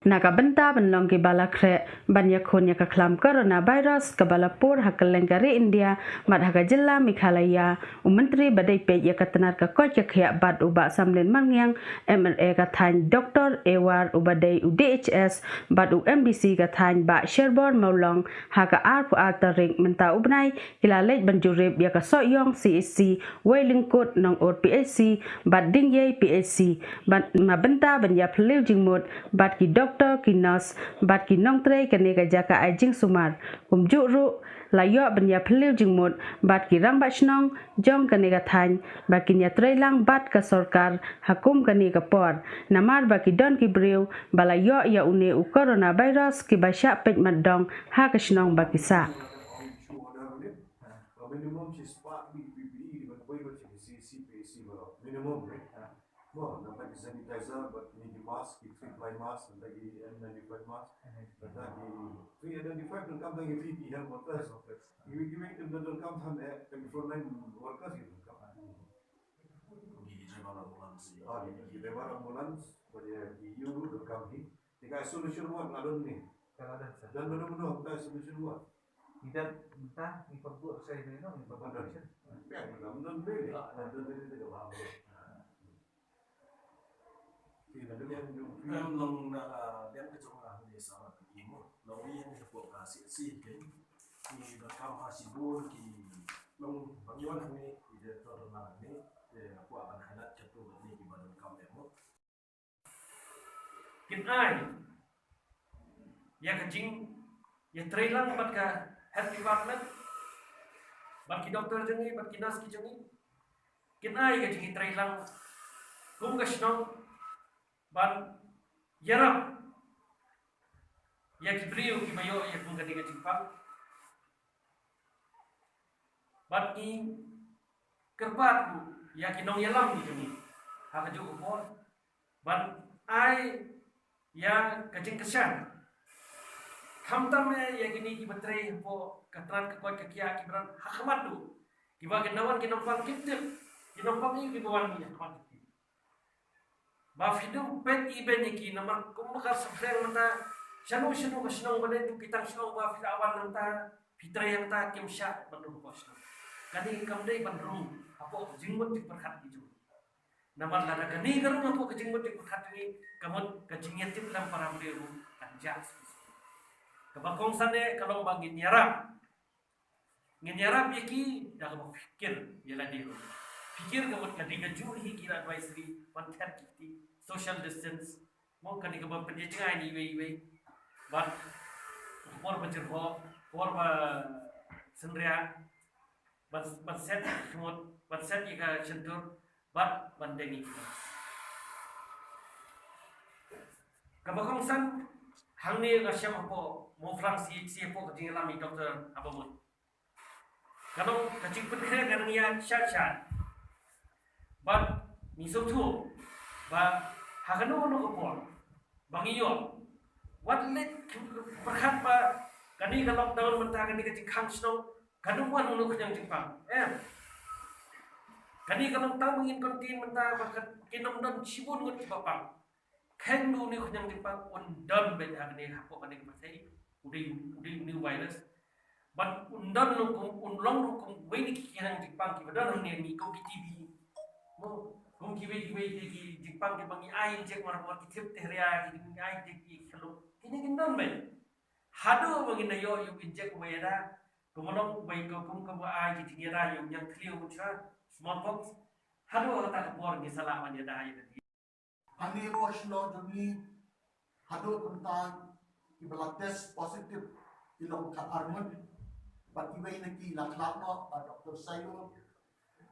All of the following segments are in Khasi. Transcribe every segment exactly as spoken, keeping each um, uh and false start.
Na ka bynta ban long kiba la khreh ban ïakhun ïa ka khlam coronavirus kaba la pur ha kylleng ka ri India bad ha ka jylla Meghalaya, u Myntri ba dei peit ïa ka tnat ka koit ka khiah bad u Bah Samlin Malngiang, M L A ka thaiñ, Doctor Ewar uba dei u D H S bad u M D C ka thaiñ, Bah Sherbor Mawlong, ha ka arphew ar tarik mynta u bnai, ki la leit ban jurip ïa ka Sohiong C H C, Wailyngkut Nongur P H C bad Dingïei P H C, bad na bynta ban ïa phylliew jingmut bad ki doktor, ki nurse bad ki nongtrei kane ka jaka ai jingsumar. Kumjuh ruh la ïoh ban ïa phylliew jingmut bad ki rangbah shnong jong kane ka thaiñ ba kin ïa trei lang bad ka sorkar ha kum kane ka por, namar ba ki don ki briew ba la ïoh ïa une u coronavirus kiba shah peit mat dong ha ka shnong ba ki sah. Minimum shi spah ki P P E, ban poi ba shi C C P C ba minimum, eh. Mo, nampak ki sanitizer, bad ni ki mask, ki three ply mask, nampak ki N ninety-five mask, nampak ki three N ninety-five, donkam tang ki three ki health workers. Ki, ki, ki, donkam tang, eh, ki frontline workers, ki donkam. Ki driver ambulance. Ah, ki, ki driver ambulance, bad ïa ki ïu donkam ki. Te ka isolation ward la don ne? Ka la don, sir. Don mano mano ka isolation ward? Ki don mynta, ngi pynbud sa ïa mano, ngi pynbud. Don. Pynbud don ne? Ah, don ne, don ne, don ne. Ki la don ne. Em, long na, ah, dep ka jong nga ne sa ba ki mo. Long ïa ne ko ka si si ke. Ki donkam ha shibun ki long bang ïoh ne ki de to na ne. Te ko ban highlight ka tu ne ki ba donkam ne mo. Kin ai ïa ka jing, ïa trei lang bad ka health department, bad ki doktor jong ngi, bad ki nurse ki jong ngi. Kin ai ïa ka jing, ïa trei lang kum ka shnong ban ïarap ïa ki briew kiba ïoh ïa kum ka dei ka jingpang. Bad ngi kyrpad ruh ïa ki nongïalam ki jong ngi ha kajuh ka por ban ai ïa ka jingkyrshan. Khamtam eh ïa kine kiba trei hapoh ka tnat ka koit ka khiah, kiba don ha khmat ruh, kiba kin da wan ki nongpang, ki tip ki nongpang ïa kiba wan ïa khmat ki. Ba phi dang peit i ben ïa ki namar kum ba ka sa pyrshang mynta, shano shano ka shnong ba dei tu ki tang shnong ba phi la wan mynta, phi trei hangta kim shah ban rung hapoh shnong. Kane kam dei ban rung hapoh jingmut jingpyrkhat ki jong. Namar lada kane ka rung hapoh ka jingmut jingpyrkhat jong ngi, ka mut ka jingïatip lem para briew ruh kan jah. Kaba kongsan eh ka long ba ngin ïarap. Ngin ïarap ïa ki da kaba pyrkhat ïa lade ruh. Pyrkhat ka mut ka dei kajuh hi ki advisory, ban thet ki, ki social distance. Mo kane kaba pynjngai ni iwei iwei. Bad por ba jyrhoh, por ba synriah, ban, ban set ki khmut, ban set ïa ka shyntur, bad ban deng ïa ki. Kaba kongsan, hangne nga shem hapoh Mawphlang C H C hapoh ka jingïalam i Doctor Habamut. Ka long ka jingpynkhreh ka nang ïa shat shat. Bad ngi sngewthuh ba ha kano kano ka por ba ngi ïoh, wat leit pyrkhat ba kane ka lockdown mynta, kane ka jingkhang shnong, ka dang wan uno u khñiang jingpang. Em. Kane ka long tang ba ngin contain mynta ba ka, kin ym don shibun ngut kiba pang. Kheiñ ba une u khñiang jingpang un don beit ha kane, hapoh kane ka pyrthei. U dei, u dei une u virus. Bad un don ruh kum, un long ruh kum uwei na ki khñiang jingpang kiba don hangne, ngi kum ki T B. Mo, kum kiwei kiwei ki jingpang kiba ngi ai injek mar mar, ki thep tehria, ki ngi ai injek ki khelo. Kine kin don beit. Haduh ba ngin da ïoh ïa u injek uba ïada, kumno uba ïa, kum, kum uba ai ki jingïada ïa u ñiangthliew, u chra, smallpox. Haduh kata ka por ngi sa lah ban ïada ïa lade. Hangne hapoh shnong jong ngi, haduh mynta kiba la test positive ki long khatar ngut. Bad iwei na ki la khlad noh, bad Doctor Sailo.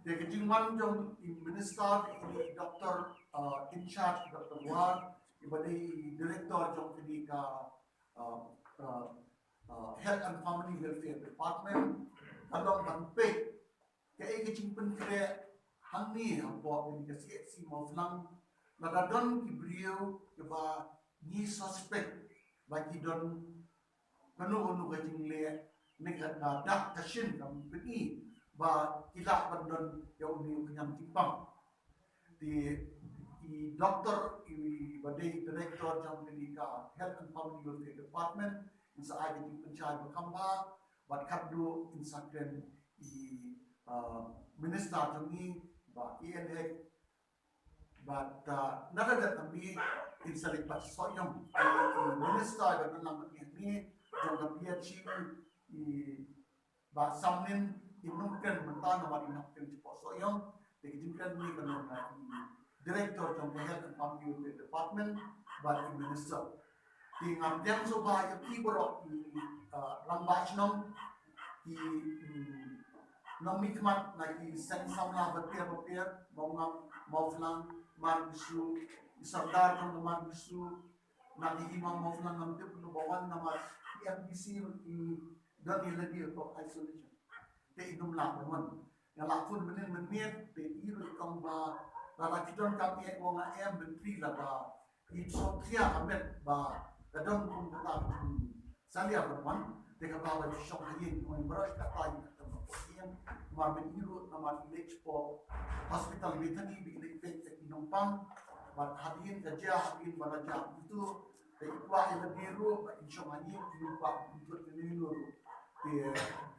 Te ka jingwan jong i minister, i doctor, uh, in charge, Doctor War, iba dei i director jong kane ka, uh, uh, uh, Health and Family Welfare Department, ka long ban peit kaei ka jingpynkhreh hangne hapoh kane ka C H C Mawphlang, lada don ki briew kiba ngi suspect ba ki don kano kano ka jingleh ne ka, ka dak ka shin, ka pyni ba ki lah ban don ïa une u khñiang jingpang. Te I doktor i ba dei director jong kane ka Health and Family Welfare Department, in sa ai ka jingpynshai ba kham bha, bad katto in sa kren i, uh, minister jong ngi, Bah A L Hek, bad, uh, na ka liang ka jong ngi in sa leit bad Sohiong, i minister ba dang nang mynta ngi jong ka P H C, i Bah Samlin, in ym kren mynta namar in hap kren shapoh Sohiong. Te ka jingkren ngi ka long na i director jong ka Health and Family Welfare Department bad i minister. Te nga pdiang sngewbha ïa phi baroh i, uh, rangbah shnong, i, mm, nongmihkhmat na ki seng samla bapher bapher, Mawngap, Mawphlang, Marbisu, i sordar jong ka Marbisu, na ki hima Mawphlang, ngam tip kumno ba wan namar i M D C i don i lade for isolation. Te i ym lah ban wan. Nga la phone mynnin mynmiet, te i ruh i ong ba lada ki donkam eh, ong nga em, Myntri, lada i sngewthuh ka met ba ka don kum kata ka jingsalia ban wan, te kaba wan shong ha ïing, ong baroh kata ïing, kata ba ïing, namar ba i ruh namar i leit shapoh Hospital Bethany ba i leit peit ïa ki nongpang, bad hadien ka jia, hadien ba la jia kumto, te i kwah ïa lade ruh ba in shong ha ïing, i kwah kumto, te lei ruh. Te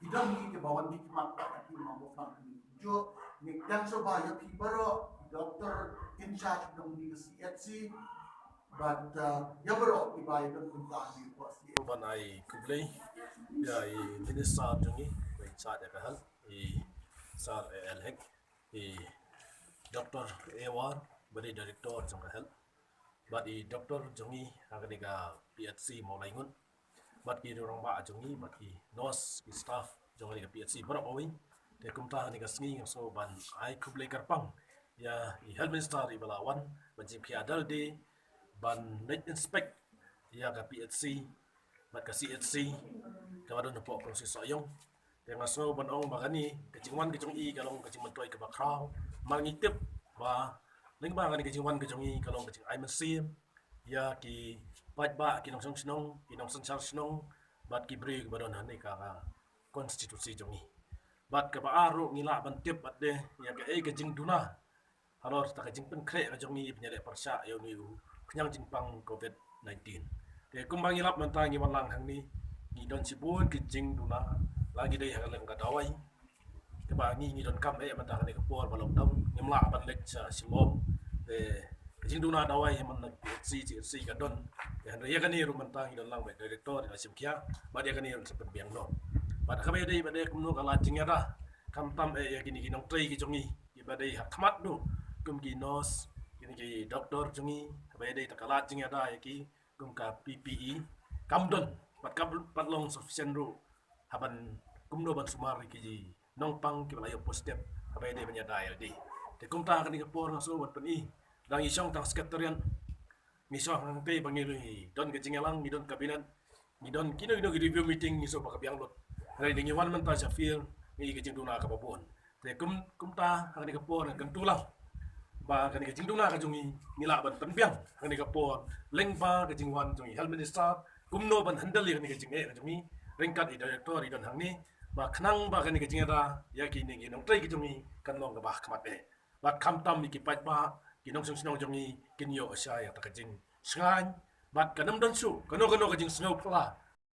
i don hi kiba wan khmat bad ki ma Mawphlang kumjuh. Ngi pdiang sngewbha ïa phi baroh, i doctor in charge jong kane ka C H C, bad, uh, ïa baroh kiba ïadon bynta ha kane ka C H C. Ban ai khublei ïa i minister jong ngi ba in charge ïa ka health, i Sir A L Hek, i Doctor A War ba dei director jong ka health, bad i doctor jong ngi ha kane ka P H C Mawlaingut, bad ki rangbah jong ngi, bad ki nurse, ki staff jong kane ka P H C baroh kawei. Te kumta ha kane ka sngi nga sngew ban ai khublei kyrpang ïa i Health Minister i ba la wan ban jingpyndep da lade ban leit inspect ïa ka P H C bad ka C H C kaba don hapoh Kongsi Sohiong. Te nga sngew ban ong ba kane ka jingwan ka jong i ka long ka jingmyntoi kaba khraw. Namar ngi tip ba lyngba kane ka jingwan ka jong i ka long ka jingai mynsiem ïa ki paidbah, ki nongshong shnong, ki nongsynshar shnong, bad ki briew kiba don ha kane ka, ka constituency jong i. Bad kaba ar ruh ngi lah ban tip pat de ïa kaei ka jingduna halor kata ka jingpynkhreh ka jong ngi ban ïaleh pyrshah ïa une u khñiang jingpang covid nineteen. Te kumba ngi lap mynta ngi wan lang hangne, ngi don shibun ki jingduna, la ngi dei ha ka liang ka dawai, kaba ngi, ngi donkam eh mynta kane ka por ba lockdown, ngim lah ban leit sha Shillong. Te ka jingduna dawai ha man la P H C, C H C ka don. Te hynrei ïa kane ruh mynta ngi don lang bad director, ïa la shim khia, bad ïa kane ruh sa pynbiang noh. Bad kaba ïadei bad de kumno ka lad jingïada, khamtam eh ïa kine ki nongtrei ki jong ngi kiba dei ha khmat duh, kum ki nurse, kine ki doctor jong ngi, kaba ïadei ta ka lad jingïada ïa ki, kum ka P P E, kam don, bad kam pat long sufficient ruh ha ban kumno ban sumar ïa ki nongpang kiba la ïoh positive, kaba ïadei ban ïada ïa lade. Te kumta ha kane ka por nga sngew ban pyni, da ngi shong tang secretariat, ngi shong hangtei ba ngi don ka jingïalang, ngi don cabinet, ngi don kino kino ki review meeting, ngi sngew ba ka biang lut. Hynrei da ngi wan mynta sha field, ngi ïohi ka jingduna kaba bun. Te kum, kumta ha kane ka por nga kyntu lang ba kane ka jingduna ka jong ngi ngi lah ban pynbiang ha kane ka por lyngba ka jingwan jong i Health Minister, kumno ban handle ïa kane ka jingeh ka jong ngi, ryngkat i director i don hangne, ba khnang ba kane ka jingïada ïa kine ki nongtrei ki jong ngi kan long kaba ha khmat eh. Bad khamtam ïa ki paidbah, ki nongshong shnong jong ngi kin ïoh shai ïa kata ka jingshngaiñ. Bad kan ym don shuh kano kano ka jingsngew phylla